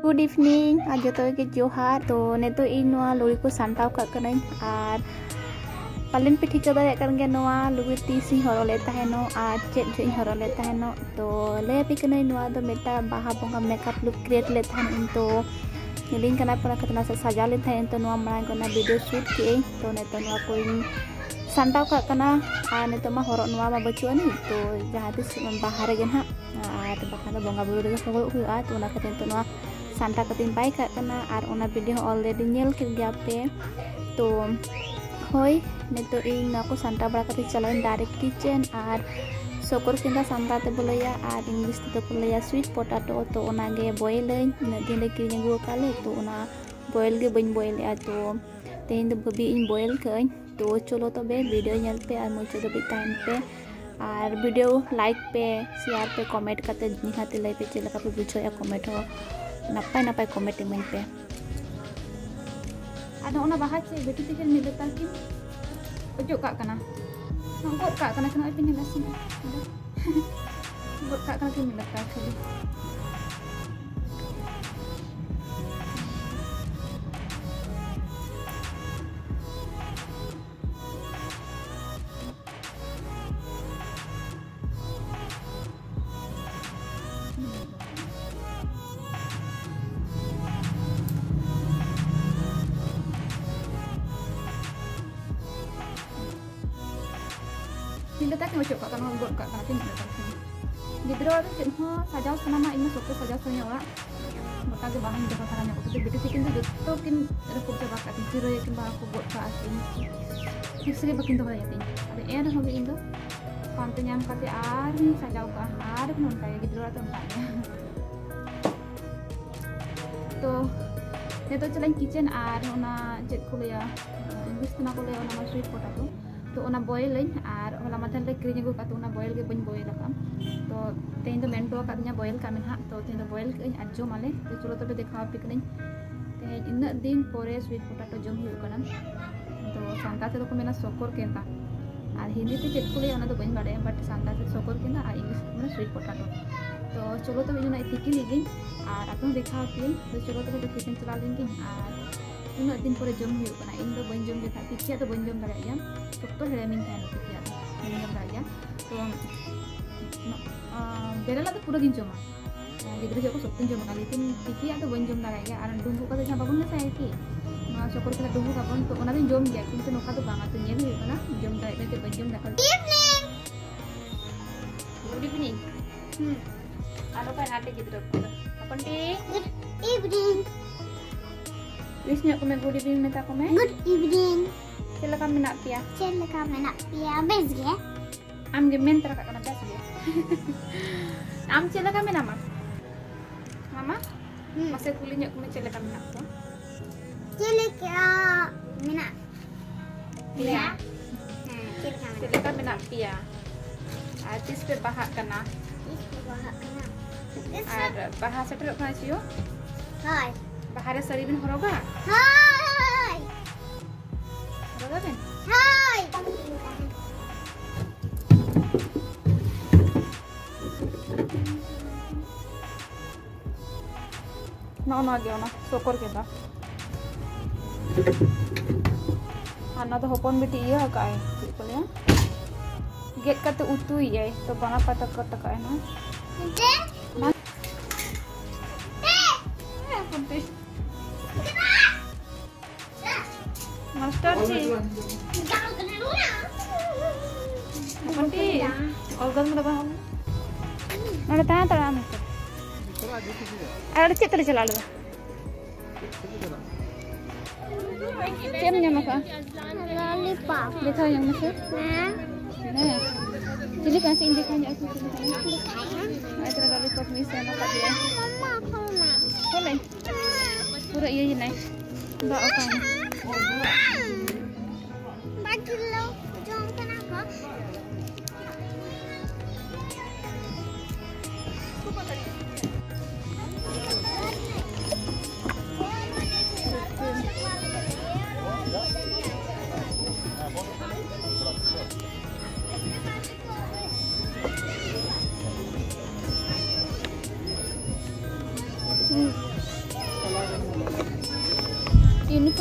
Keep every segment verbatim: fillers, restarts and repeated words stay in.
Good evening ᱟᱨ ᱡᱚᱛᱚ ᱜᱮ ᱡᱚᱦᱟᱨ᱾ ᱛᱚ ᱱᱤᱛᱚᱜ ᱤᱧ ᱱᱚᱣᱟ ᱞᱩᱜᱽᱲᱤ ᱠᱚ ᱥᱟᱢᱴᱟᱣ ᱠᱟᱜ ᱠᱟᱹᱱᱟᱹᱧ ᱟᱨ ᱯᱟᱞᱮᱱ ᱯᱮ ᱴᱷᱤᱠᱟᱹ ᱫᱟᱲᱮᱭᱟᱜ ᱠᱟᱱ ᱜᱮᱭᱟ ᱱᱚᱣᱟ ᱞᱩᱜᱽᱲᱤ ᱛᱤᱥ ᱤᱧ ᱦᱚᱨᱚᱜ ᱞᱮᱫ ᱛᱟᱦᱮᱱᱚᱜ ᱟᱨ ᱪᱮᱫ ᱡᱚᱦᱚᱜ ᱤᱧ ᱦᱚᱨᱚᱜ ᱞᱮᱫ ᱛᱟᱦᱮᱱᱚᱜ᱾ ᱛᱚ ᱞᱟᱹᱭ ᱟᱯᱮ ᱠᱟᱹᱱᱟᱹᱧ, ᱱᱚᱣᱟ ᱫᱚ ᱢᱤᱫᱴᱟᱝ ᱵᱟᱦᱟ ᱵᱚᱸᱜᱟ makeup look create ᱞᱮᱫ ᱛᱟᱦᱮᱱ ᱤᱧ᱾ ᱛᱚ ᱧᱮᱞᱤᱧ ᱠᱟᱱᱟ ᱯᱮ ᱚᱱᱟ ᱠᱷᱟᱹᱛᱤᱨ ᱱᱟᱥᱮ ᱥᱟᱡᱟᱣ ᱞᱮᱱ ᱛᱟᱦᱮᱸᱫ᱾ ᱛᱚ ᱱᱚᱣᱟ ᱢᱟᱲᱟᱝ ᱚᱱᱟ video shoot ᱠᱮᱫ ᱟᱹᱧ᱾ ᱛᱚ ᱱᱤᱛᱚᱜ ᱱᱚᱣᱟ ᱠᱚᱧ ᱥᱟᱢᱴᱟᱣ ᱠᱟᱜ ᱠᱟᱱᱟ ᱟᱨ ᱱᱤᱛᱚᱜ ᱢᱟ ᱦᱚᱨᱚᱜ ᱱᱚᱣᱟ ᱢᱟ ᱵᱟᱹᱪᱩᱜ ᱟᱹᱱᱤᱡ᱾ ᱛᱚ ᱡᱟᱦᱟᱸ ᱛᱤᱥ ᱵᱟᱦᱟ ᱨᱮᱜᱮ ᱱᱟᱦᱟᱜ, ᱟᱨ ᱵᱟᱦᱟ ᱫᱚ ᱵᱚᱸᱜᱟ ᱵᱩᱨᱩ ᱨᱮᱜᱮ ᱦᱚᱨᱚᱜ ᱦᱩᱭᱩᱜᱼᱟ᱾ ᱛᱚ ᱚᱱᱟ ᱠᱷᱟᱹᱛᱤᱨ ᱱᱤᱛᱚᱜ ᱱᱚᱣᱟ ᱥᱟᱢᱴᱟᱣ ᱠᱟᱛᱮᱧ ᱵᱟᱭ ᱠᱟᱜ ᱠᱟᱱᱟ ᱟᱨ ᱚᱱᱟ video ᱦᱚᱸ already ᱧᱮᱞ ᱠᱮᱫ ᱜᱮᱭᱟ ᱯᱮ᱾ ᱛᱚ ᱦᱳᱭ, ᱱᱤᱛᱚᱜ ᱤᱧ ᱱᱚᱣᱟ ᱠᱚ ᱥᱟᱢᱴᱟᱣ ᱵᱟᱲᱟ ᱠᱟᱛᱮ ᱪᱟᱞᱟᱜ ᱟᱹᱧ direct kitchen᱾ ᱟᱨ ᱥᱚᱠᱚᱨ ᱠᱮᱸᱫᱟ ᱥᱟᱱᱛᱟᱲ ᱛᱮᱵᱚ ᱞᱟᱹᱭᱟ ᱟᱨ English ᱛᱮᱫᱚ ᱠᱚ ᱞᱟᱹᱭᱟ sweet potato᱾ ᱛᱚ ᱚᱱᱟᱜᱮ boil ᱟᱹᱧ, ᱩᱱᱟᱹᱜ ᱫᱤᱱ ᱨᱮ ᱠᱤᱨᱤᱧ ᱟᱹᱜᱩ ᱟᱠᱟᱫ ᱞᱮ, ᱛᱚ ᱚᱱᱟ boil ᱜᱮ ᱵᱟᱹᱧ boil ᱮᱫᱼᱟ᱾ ᱛᱚ ᱛᱮᱦᱮᱧ ᱫᱚ ᱵᱷᱟᱹᱵᱤ ᱤᱧ boil ᱠᱟᱜ ᱟᱹᱧ᱾ ᱛᱚ ᱪᱚᱞᱚ ᱛᱚᱵᱮ video ᱧᱮᱞ ᱯᱮ ᱟᱨ ᱢᱩᱪᱟᱹᱫ ᱫᱷᱟᱹᱵᱤᱡ ᱛᱟᱦᱮᱱ ᱯᱮ ᱟᱨ video like ᱯᱮ, share ᱯᱮ, comment ᱠᱟᱛᱮ ᱱᱤᱦᱟᱹᱛ ᱞᱟᱹᱭ ᱯᱮ ᱪᱮᱫ ᱞᱮᱠᱟ ᱯᱮ ᱵᱩᱡᱷᱟᱹᱣᱮᱫᱼᱟ᱾ Comment ᱦᱚᱸ ᱱᱟᱯᱟᱭ ᱱᱟᱯᱟᱭ comment ᱤᱢᱟᱹᱧ ᱯᱮ᱾ ᱟᱫᱚ ᱚᱱᱟ ᱵᱟᱦᱟ ᱪᱮᱫ ᱵᱤᱴᱤ ᱛᱤᱠᱤᱱ ᱢᱤᱫ ᱞᱮᱛᱟᱲ ᱠᱤᱱ ᱚᱪᱚᱜ ᱠᱟᱜ ᱠᱟᱱᱟ, ᱜᱚᱫ ᱠᱟᱜ ᱠᱟᱱᱟ ᱠᱤᱱ, ᱱᱚᱜᱼᱚᱭ ᱯᱮ ᱧᱮᱞᱟ ᱥᱮ, ᱜᱚᱫ ᱠᱟᱜ ᱠᱟᱱᱟ ᱠᱤᱱ ᱢᱤᱫ ᱞᱮᱛᱟᱲ ᱠᱷᱟᱹᱞᱤ᱾ ᱛᱤᱱᱟᱹᱜ ᱛᱟᱠᱤᱱ ᱚᱪᱚᱜ ᱠᱟᱜ ᱠᱟᱱᱟ, ᱜᱚᱫ ᱠᱟᱜ ᱠᱟᱱᱟ ᱠᱤᱱ᱾ ᱜᱤᱫᱽᱨᱟᱹ ᱫᱚ ᱪᱮᱫ ᱦᱚᱸ ᱥᱟᱡᱟᱣ ᱥᱟᱱᱟᱢᱟ, ᱤᱧ ᱢᱟ ᱥᱚᱠᱛᱚ ᱥᱟᱡᱟᱣ ᱥᱟᱱᱟᱧᱟ ᱚᱲᱟᱜ᱾ ᱜᱚᱴᱟ ᱜᱮ ᱵᱟᱦᱟᱧ ᱫᱚᱦᱚ ᱛᱟᱨᱟ ᱧᱚᱜ ᱠᱟᱛᱮ, ᱵᱤᱴᱤ ᱛᱤᱠᱤᱱ ᱫᱚ ᱡᱚᱛᱚ ᱠᱤᱱ ᱨᱟᱹᱯᱩᱫ ᱪᱟᱵᱟ ᱠᱟᱜ ᱛᱤᱧ, ᱪᱤᱨᱟᱹᱭᱟ ᱠᱤᱱ ᱵᱟᱦᱟ ᱠᱚ ᱜᱚᱫ ᱠᱟᱜᱼᱟ ᱠᱤᱱ, ᱴᱷᱤᱠ ᱥᱟᱺᱦᱤᱡ ᱵᱟᱹᱠᱤᱱ ᱫᱚᱦᱚᱭᱟ ᱛᱤᱧ᱾ ᱟᱫᱚ ᱮᱱ ᱨᱮᱦᱚᱸ ᱜᱮ ᱤᱧ ᱫᱚ ᱯᱟᱱᱛᱮ ᱧᱟᱢ ᱠᱟᱛᱮ ᱟᱨᱦᱚᱸᱧ ᱥᱟᱡᱟᱣ ᱠᱟᱜᱼᱟ, ᱟᱨ ᱱᱚᱝᱠᱟ ᱜᱮ ᱜᱤᱫᱽᱨᱟᱹ ᱚᱲᱟᱜ ᱫᱚ ᱚᱱᱠᱟ ᱜᱮ᱾ ᱛᱚ ᱱᱤᱛᱚᱜ ᱪᱟᱞᱟᱜ ᱤᱧ kitchen ᱟᱨ ᱚᱱᱟ ᱪᱮᱫ ᱠᱚ ᱞᱟᱹᱭᱟ, English ᱛᱮᱢᱟ ᱠᱚ ᱞᱟᱹᱭᱟ ᱚᱱᱟ ᱢᱟ sweet potato᱾ ᱛᱚ ᱚᱱᱟ boil ᱟᱹᱧ ᱟᱨ ᱦᱚᱞᱟ ᱢᱟᱫᱷᱮᱨ ᱞᱮ ᱠᱤᱨᱤᱧ ᱟᱹᱜᱩ ᱠᱟᱜ, ᱛᱚ ᱚᱱᱟ boil ᱜᱮ ᱵᱟᱹᱧ boil ᱟᱠᱟᱫᱼᱟ᱾ ᱛᱚ ᱛᱮᱦᱮᱧ ᱫᱚ ᱢᱮᱱ ᱦᱚᱴᱚ ᱟᱠᱟᱫᱤᱧᱟ boil ᱠᱟᱜ ᱢᱮ ᱱᱟᱦᱟᱜ, ᱛᱚ ᱛᱮᱦᱮᱧ ᱫᱚ boil ᱠᱟᱜ ᱟᱹᱧ ᱟᱨ ᱡᱚᱢ ᱟᱞᱮ᱾ ᱛᱚ ᱪᱚᱞᱚ ᱛᱚᱵᱮ ᱫᱮᱠᱷᱟᱣ ᱟᱯᱮ ᱠᱟᱹᱱᱟᱹᱧ, ᱛᱮᱦᱮᱧ ᱤᱱᱟᱹᱜ ᱫᱤᱱ ᱯᱚᱨᱮ sweet potato ᱡᱚᱢ ᱦᱩᱭᱩᱜ ᱠᱟᱱᱟ᱾ ᱛᱚ ᱥᱟᱱᱛᱟᱲ ᱛᱮᱫᱚ ᱠᱚ ᱢᱮᱱᱟ ᱥᱚᱠᱚᱨ ᱠᱮᱸᱫᱟ, ᱟᱨ ᱦᱤᱱᱫᱤ ᱛᱮ ᱪᱮᱫ ᱠᱚ ᱞᱟᱹᱭᱟ ᱚᱱᱟ ᱫᱚ ᱵᱟᱹᱧ ᱵᱟᱲᱟᱭᱟ, but ᱥᱟᱱᱛᱟᱲ ᱛᱮ ᱥᱚᱠᱚᱨ ᱠᱮᱸᱫᱟ ᱟᱨ English ᱛᱮ ᱠᱚ ᱢᱮᱱᱟ sweet potato᱾ ᱛᱚ ᱪᱚᱞᱚ ᱛᱚᱵᱮ ᱤᱧ ᱫᱚ ᱱᱟᱜ ᱛᱤᱠᱤ ᱞᱮᱜᱤᱧ ᱟᱨ ᱟᱯᱮ ᱦᱚᱸ ᱫᱮᱠᱷᱟᱣ ᱟᱯᱮᱭᱟᱹᱧ᱾ ᱛᱚ ᱪᱚᱞᱚ ᱛᱚᱵᱮ ᱫᱚ ᱠᱤᱪᱮᱱ ᱪᱟᱞᱟᱣ ᱞᱮᱱ ᱜᱤᱧ᱾ ᱟᱨ ᱩᱱᱟᱹᱜ ᱫᱤᱱ ᱯᱚᱨᱮ ᱡᱚᱢ ᱦᱩᱭᱩᱜ ᱠᱟᱱᱟ᱾ ᱤᱧ ᱫᱚ ᱵᱟᱹᱧ ᱡᱚᱢ ᱞᱮᱠᱷᱟᱱ ᱛᱤᱠᱤᱭᱟᱜ ᱫᱚ ᱵᱟᱹᱧ ᱡᱚᱢ ᱫᱟᱲᱮᱭᱟᱜ ᱜᱮᱭᱟ, ᱥᱚᱠᱛᱚ ᱦᱮᱲᱮᱢᱤᱧ ᱛᱟᱦᱮᱱᱟ ᱛᱤᱠᱤᱭᱟᱜ ᱫᱚ ᱵᱟᱹᱧ ᱡᱚᱢ ᱫᱟᱲᱮᱭᱟᱜ ᱜᱮᱭᱟ᱾ ᱛᱚ ᱱᱚ-, ᱟᱸ, ᱵᱮᱨᱮᱞᱟᱜ ᱫᱚ ᱯᱩᱨᱟᱹ ᱜᱤᱧ ᱡᱚᱢᱟ᱾ ᱜᱤᱫᱽᱨᱟᱹ ᱡᱚᱠᱷᱚᱱ ᱥᱚᱠᱛᱚᱧ ᱡᱚᱢ ᱟᱠᱟᱫᱟ, ᱞᱮᱠᱤᱱ ᱛᱤᱠᱤᱭᱟᱜ ᱫᱚ ᱵᱟᱹᱧ ᱡᱚᱢ ᱫᱟᱲᱮᱭᱟᱜ ᱜᱮᱭᱟ᱾ ᱟᱨ ᱰᱩᱸᱵᱩᱜ ᱠᱟᱛᱮ ᱡᱟᱦᱟᱸ ᱵᱟᱵᱚᱱ ᱢᱮᱥᱟᱭᱟ ᱠᱤ, ᱱᱚᱣᱟ ᱪᱚᱠᱚᱨ ᱠᱟᱛᱮ ᱰᱩᱸᱵᱩᱜ ᱟᱵᱚᱱ, ᱛᱚ ᱚᱱᱟ ᱫᱚᱧ ᱡᱚᱢ ᱜᱮᱭᱟ, ᱠᱤᱱᱛᱩ ᱱᱚᱝᱠᱟ ᱫᱚ ᱵᱟᱝᱟ᱾ ᱛᱚ ᱧᱮᱞ ᱦᱩᱭᱩᱜ ᱠᱟᱱᱟ, ᱡᱚᱢ ᱫᱟᱲᱮᱭᱟᱜ ᱠᱟᱱᱟ ᱥᱮ ᱵᱟᱹᱧ ᱡᱚᱢ ᱫᱟᱲᱮᱭᱟᱜ ᱠᱟᱱᱟ᱾ Good evening. ᱦᱩᱸ᱾ ᱟᱨ ᱚᱠᱚᱭ ᱱᱟᱴᱤ ᱜᱤᱫᱽᱨᱟᱹ ᱠᱚ? ᱦᱚᱯᱚᱱ ᱴᱤ᱾ Good evening. Wish ᱧᱚᱜ ᱠᱚ ᱢᱮ, good evening ᱢᱮᱛᱟ ᱠᱚ ᱢᱮ᱾ Good evening. ᱪᱮᱫ ᱞᱮᱠᱟ ᱢᱮᱱᱟᱜ ᱯᱮᱭᱟ? ᱪᱮᱫ ᱞᱮᱠᱟ ᱢᱮᱱᱟᱜ ᱯᱮᱭᱟ? ᱵᱮᱥ ᱜᱮ᱾ ᱟᱢ ᱜᱮ ᱢᱮᱱ ᱛᱚᱨᱟ ᱠᱟᱜ ᱠᱟᱱᱟ, ᱵᱮᱥ ᱜᱮ᱾ ᱟᱢ ᱪᱮᱫ ᱞᱮᱠᱟ ᱢᱮᱱᱟᱢᱟ? ᱢᱟᱢᱟ? ᱦᱩᱸ᱾ ᱢᱟᱥᱮ ᱠᱩᱞᱤ ᱧᱚᱜ ᱠᱚᱢᱮ, ᱪᱮᱫ ᱞᱮᱠᱟ ᱢᱮᱱᱟᱜ ᱠᱚᱣᱟ? ᱪᱮᱫ ᱞᱮᱠᱟ ᱢᱮᱱᱟᱜ ᱯᱮᱭᱟ? ᱦᱮᱸ, ᱪᱮᱫ ᱞᱮᱠᱟ ᱪᱮᱫ ᱢᱮᱱᱟᱜ ᱞᱮᱠᱟ ᱢᱮᱱᱟᱜ ᱯᱮᱭᱟ? ᱟᱨ ᱛᱤᱥ ᱯᱮ ᱵᱟᱦᱟᱜ ᱠᱟᱱᱟ? ᱛᱤᱥ ᱯᱮ ᱵᱟᱦᱟᱜ ᱠᱟᱱᱟ? ᱛᱤᱥ ᱟᱨ ᱵᱟᱦᱟ ᱥᱮᱴᱮᱨᱚᱜ ᱠᱟᱱᱟ ᱪᱤᱭᱳ? ᱦᱳᱭ᱾ ᱵᱟᱦᱟ ᱨᱮ ᱥᱟᱹᱲᱤ ᱵᱤᱱ ᱦᱚᱨᱚᱜᱟ? ᱦᱳᱭ᱾ ᱦᱚᱨᱚᱜᱟ ᱵᱤᱱ? ᱦᱳᱭ᱾ ᱱᱚᱜᱼᱚ ᱱᱚᱣᱟ ᱜᱮ ᱚᱱᱟ ᱥᱚᱠᱚᱨ ᱜᱮᱸᱫᱟ᱾ ᱟᱨ ᱱᱚᱣᱟ ᱫᱚ ᱦᱚᱯᱚᱱ ᱵᱤᱴᱤ ᱤᱭᱟᱹ ᱟᱠᱟᱫ ᱟᱭ, ᱪᱮᱫ ᱠᱚ ᱞᱟᱹᱭᱟ, ᱜᱮᱫ ᱠᱟᱛᱮ ᱩᱛᱩᱭᱮᱫ ᱟᱭ᱾ ᱛᱚ ᱵᱟᱱᱟ ᱯᱟᱛᱟ ᱠᱚ ᱛᱟᱠᱟᱜ ᱟᱭ ᱱᱚᱣᱟ᱾ ᱪᱮᱫ? ᱢᱟ-, ᱮ, ᱦᱚᱯᱚᱱ ᱴᱤ᱾ ᱢᱟᱥᱴᱟᱨ ᱡᱤ᱾ ᱦᱚᱯᱚᱱ ᱴᱤ᱾ ᱚᱞ ᱜᱟᱞᱢᱟᱨᱟᱣ ᱵᱟᱝ ᱦᱩᱭ᱾ ᱱᱚᱰᱮ ᱛᱟᱦᱮᱸ ᱦᱟᱛᱟᱲᱚᱜ ᱢᱮ᱾ ᱟᱨ ᱚᱸᱰᱮ ᱪᱮᱫ ᱛᱮᱞᱮ ᱪᱟᱞᱟᱣ ᱞᱮᱱᱟ? ᱪᱮᱫ ᱮᱢ ᱧᱟᱢ ᱟᱠᱟᱫᱼᱟ? ᱞᱚᱞᱤᱯᱚᱯ᱾ ᱫᱮᱠᱷᱟᱣ ᱧᱚᱜ ᱢᱮᱥᱮ᱾ ᱦᱮᱸ᱾ ᱦᱮᱸ᱾ ᱪᱤᱞᱤ ᱠᱟᱱᱟ ᱥᱮ ᱤᱧ ᱫᱮᱠᱷᱟᱣ ᱧᱚᱜ ᱟᱹᱧ ᱪᱤᱞᱤ ᱠᱟᱱᱟ? ᱫᱮᱠᱷᱟᱭᱟᱢ᱾ ᱱᱚᱜᱼᱚᱭ ᱛᱚᱨᱟ ᱞᱚᱞᱤᱯᱚᱯ ᱢᱤᱫ ᱥᱮᱫ ᱮᱢ ᱟᱠᱟᱫᱮᱭᱟ᱾ ᱢᱟᱢᱟ, ᱠᱷᱚᱞ ᱢᱮ᱾ ᱠᱷᱚᱞᱟᱹᱧ? ᱯᱩᱨᱟᱹ ᱤᱭᱟᱹᱭᱮᱱᱟᱭ᱾ ᱫᱟᱜ ᱟᱠᱟᱱ᱾ ᱵᱟᱨ ᱠᱤᱞᱳ ᱡᱚᱢ ᱠᱟᱱᱟ ᱠᱚ᱾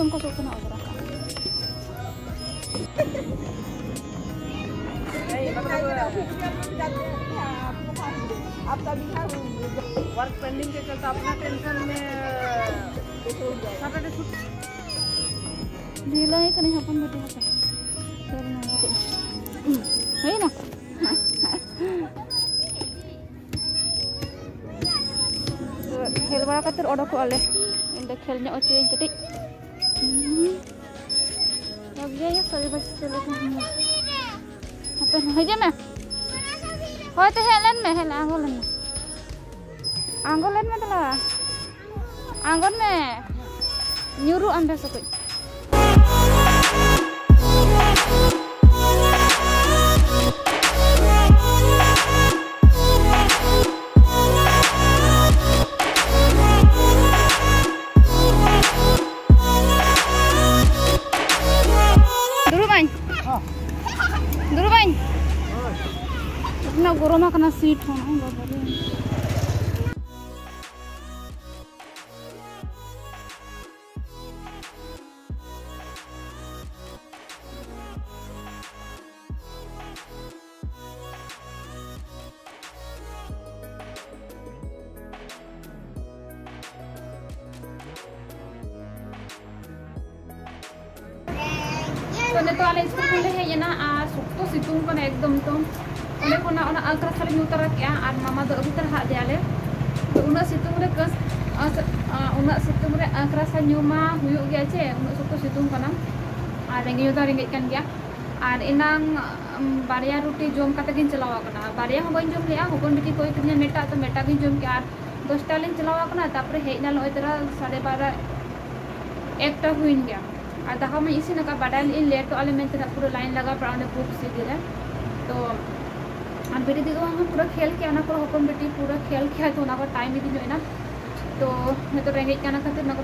ᱩᱱᱠᱩ ᱥᱩᱫ ᱠᱷᱚᱱᱟᱜ ᱚᱡᱽᱨᱟ ᱠᱟᱜ᱾ वर्क पेंडिंग के चलते अपना टेंशन में सैटरडे छुट्टी। ढीला ही करें अपन बेटी हाथे। है ना? ᱠᱷᱮᱞ ᱵᱟᱲᱟ ᱠᱟᱛᱮ ᱚᱰᱚᱠᱚᱜ ᱟᱞᱮ᱾ ᱤᱧ ᱫᱚ ᱠᱷᱮᱞ ᱧᱚᱜ ᱦᱚᱪᱚᱭᱟᱹᱧ ᱠᱟᱹᱴᱤᱡ᱾ ᱦᱟᱯᱮ ᱦᱤᱡᱩᱜ ᱢᱮ᱾ ᱦᱳᱭ ᱛᱚ, ᱦᱮᱡ ᱞᱮᱱ ᱢᱮ, ᱦᱮᱡ ᱞᱮᱱ, ᱟᱬᱜᱚ ᱞᱮᱱ ᱢᱮ᱾ ᱟᱬᱜᱚ ᱞᱮᱱ ᱢᱮ ᱫᱮᱞᱟ᱾ ᱟᱬᱜᱚᱱ ᱢᱮ᱾ ᱧᱩᱨᱩᱜ ᱟᱢ ᱵᱮᱥ ᱚᱠᱚᱡ᱾ ᱫᱩᱲᱩᱵ ᱟᱹᱧ᱾ ᱫᱩᱲᱩᱵ ᱟᱹᱧ᱾ ᱩᱱᱟᱹᱜ ᱜᱚᱨᱚᱢ ᱟᱠᱟᱱᱟ ᱥᱤᱴ ᱦᱚᱸ, ᱵᱟᱵᱟ ᱨᱮ᱾ ᱛᱚ ᱱᱤᱛᱚᱜ ᱟᱞᱮ ᱥᱠᱩᱞ ᱠᱷᱚᱱ ᱞᱮ ᱦᱮᱡ ᱮᱱᱟ ᱟᱨ ᱥᱚᱠᱛᱚ ᱥᱤᱛᱩᱝ ᱠᱟᱱᱟ ᱮᱠᱫᱚᱢ᱾ ᱛᱚ ᱚᱸᱰᱮ ᱠᱷᱚᱱᱟᱜ ᱚᱱᱟ ᱟᱸᱠ ᱨᱟᱥᱟ ᱞᱮ ᱧᱩ ᱛᱚᱨᱟ ᱠᱮᱜᱼᱟ ᱟᱨ ᱢᱟᱢᱟ ᱫᱚ ᱟᱹᱜᱩ ᱛᱚᱨᱟ ᱟᱫᱮᱭᱟᱞᱮ᱾ ᱛᱚ ᱩᱱᱟᱹᱜ ᱥᱤᱛᱩᱝ ᱨᱮ ᱠᱟᱹᱥ-, ᱟᱸᱥ-, ᱟᱸ, ᱩᱱᱟᱹᱜ ᱥᱤᱛᱩᱝ ᱨᱮ ᱟᱸᱠ ᱨᱟᱥᱟ ᱧᱩ ᱢᱟ ᱦᱩᱭᱩᱜ ᱜᱮᱭᱟ ᱪᱮ, ᱩᱱᱟᱹᱜ ᱥᱚᱠᱛᱚ ᱥᱤᱛᱩᱝ ᱠᱟᱱᱟ᱾ ᱟᱨ ᱨᱮᱸᱜᱮᱡ ᱦᱚᱸ ᱛᱚ ᱨᱮᱸᱜᱮᱡ ᱠᱟᱱ ᱜᱮᱭᱟ᱾ ᱟᱨ ᱮᱱᱟᱝ, ᱩᱢ, ᱵᱟᱨᱭᱟ ᱨᱩᱴᱤ ᱡᱚᱢ ᱠᱟᱛᱮ ᱜᱤᱧ ᱪᱟᱞᱟᱣ ᱟᱠᱟᱱᱟ, ᱵᱟᱨᱭᱟ ᱦᱚᱸ ᱵᱟᱹᱧ ᱡᱚᱢ ᱞᱮᱜᱼᱟ᱾ ᱦᱚᱯᱚᱱ ᱵᱤᱴᱤ ᱠᱚᱭ ᱠᱟᱫᱤᱧᱟ ᱢᱤᱫᱴᱟᱜ, ᱛᱚ ᱢᱤᱫᱴᱟᱜ ᱜᱤᱧ ᱡᱚᱢ ᱠᱮᱜᱼᱟ᱾ ᱟᱨ ᱫᱚᱥᱴᱟ ᱞᱤᱧ ᱪᱟᱞᱟᱣ ᱟᱠᱟᱱᱟ, ᱛᱟᱨᱯᱚᱨᱮ ᱦᱮᱡ ᱱᱟᱞᱮ ᱱᱚᱜᱼᱚᱭ ᱛᱚᱨᱟ ᱥᱟᱲᱮ ᱵᱟᱨᱚ, ᱮᱠᱴᱟ ᱦᱩᱭᱮᱱ ᱜᱮᱭᱟ᱾ ᱟᱨ ᱫᱟᱠᱟ ᱢᱟᱧ ᱤᱥᱤᱱ ᱟᱠᱟᱫ, ᱵᱟᱰᱟᱭ ᱞᱮᱫ ᱤᱧ ᱞᱮᱴᱚᱜ ᱟᱞᱮ ᱢᱮᱱᱛᱮ, ᱱᱟᱜ ᱯᱩᱨᱟᱹ ᱞᱟᱭᱤᱱ ᱞᱟᱜᱟᱣ ᱯᱟᱲᱟᱜᱼᱟ ᱚᱸᱰᱮ ᱵᱩᱠ ᱥᱤᱫᱤ ᱨᱮ᱾ ᱛᱚ ᱟᱨ ᱵᱤᱴᱤ ᱫᱤᱫᱤ ᱦᱚᱸ ᱯᱩᱨᱟᱹ ᱠᱷᱮᱞ ᱠᱮᱜᱼᱟ, ᱚᱱᱟ ᱠᱚᱨᱮ ᱦᱚᱯᱚᱱ ᱵᱤᱴᱤ ᱯᱩᱨᱟᱹ ᱠᱷᱮᱞ ᱠᱮᱜᱼᱟ, ᱛᱚ ᱚᱱᱟ ᱠᱚ ᱴᱟᱭᱤᱢ ᱤᱫᱤ ᱧᱚᱜ ᱮᱱᱟ᱾ ᱛᱚ ᱱᱤᱛᱚᱜ ᱨᱮᱸᱜᱮᱡ ᱠᱟᱱᱟ ᱠᱷᱟᱹᱛᱤᱨ ᱚᱱᱟ ᱠᱚ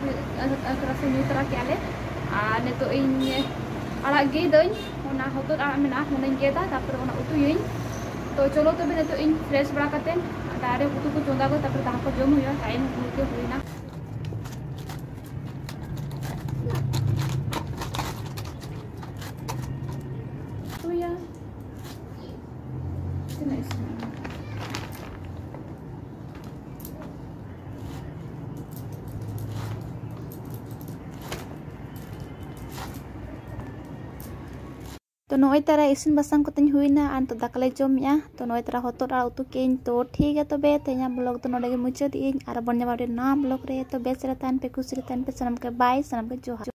ᱟᱹᱠᱷᱨᱟ ᱥᱮ ᱧᱩ ᱛᱚᱨᱟ ᱠᱮᱜᱼᱟ ᱞᱮ᱾ ᱟᱨ ᱱᱤᱛᱚᱜ ᱤᱧ ᱟᱲᱟᱜ ᱜᱮᱫᱟᱹᱧ, ᱚᱱᱟ ᱦᱚᱛᱚᱫ ᱟᱲᱟᱜ ᱢᱮᱱᱟᱜᱼᱟ, ᱚᱱᱟᱧ ᱜᱮᱫᱟ, ᱛᱟᱨᱯᱚᱨᱮ ᱚᱱᱟ ᱩᱛᱩᱭᱟᱹᱧ᱾ ᱛᱚ ᱪᱚᱞᱚ ᱛᱚᱵᱮ ᱱᱤᱛᱚᱜ ᱤᱧ ᱯᱷᱨᱮᱥ ᱵᱟᱲᱟ ᱠᱟᱛᱮ direct ᱩᱛᱩ ᱠᱚ ᱪᱚᱸᱫᱟ ᱠᱚ, ᱛᱟᱨᱯᱚᱨᱮ ᱫᱟᱠᱟ ᱠᱚ ᱡᱚᱢ ᱦᱩᱭᱩᱜᱼᱟ, ᱴᱟᱭᱤᱢ ᱦᱩᱭ ᱜᱮ ᱦᱩᱭᱱᱟ᱾ ᱱᱚᱜᱼᱚᱭ ᱛᱟᱨᱟ ᱤᱥᱤᱱ ᱵᱟᱥᱟᱝ ᱠᱚᱛᱤᱧ ᱦᱩᱭᱱᱟ ᱟᱨ ᱱᱤᱛᱚᱜ ᱫᱟᱠᱟ ᱞᱮ ᱡᱚᱢᱮᱜᱼᱟ᱾ ᱛᱚ ᱱᱚᱜᱼᱚᱭ ᱛᱟᱨᱟ ᱦᱚᱛᱚᱫ ᱟᱲᱟᱜ ᱩᱛᱩ ᱠᱮᱜᱼᱟᱹᱧ᱾ ᱛᱚ ᱴᱷᱤᱠ ᱜᱮᱭᱟ ᱛᱚᱵᱮ, ᱛᱮᱦᱮᱧᱟᱜ ᱵᱞᱚᱜ ᱫᱚ ᱱᱚᱰᱮ ᱜᱮ ᱢᱩᱪᱟᱹᱫ ᱮᱜᱼᱟᱹᱧ᱾ ᱟᱨ ᱵᱚᱱ ᱧᱟᱯᱟᱢᱟ ᱟᱹᱰᱤ ᱱᱟᱣᱟ ᱵᱞᱚᱜ ᱨᱮ᱾ ᱛᱚ ᱵᱮᱥ ᱨᱮ ᱛᱟᱦᱮᱱ ᱯᱮ, ᱠᱩᱥᱤ ᱨᱮ ᱛᱟᱦᱮᱱ ᱯᱮ᱾ ᱥᱟᱱᱟᱢ ᱠᱚ ᱵᱟᱭ, ᱥᱟᱱᱟᱢ ᱠᱚ ᱡᱚᱦᱟᱨ᱾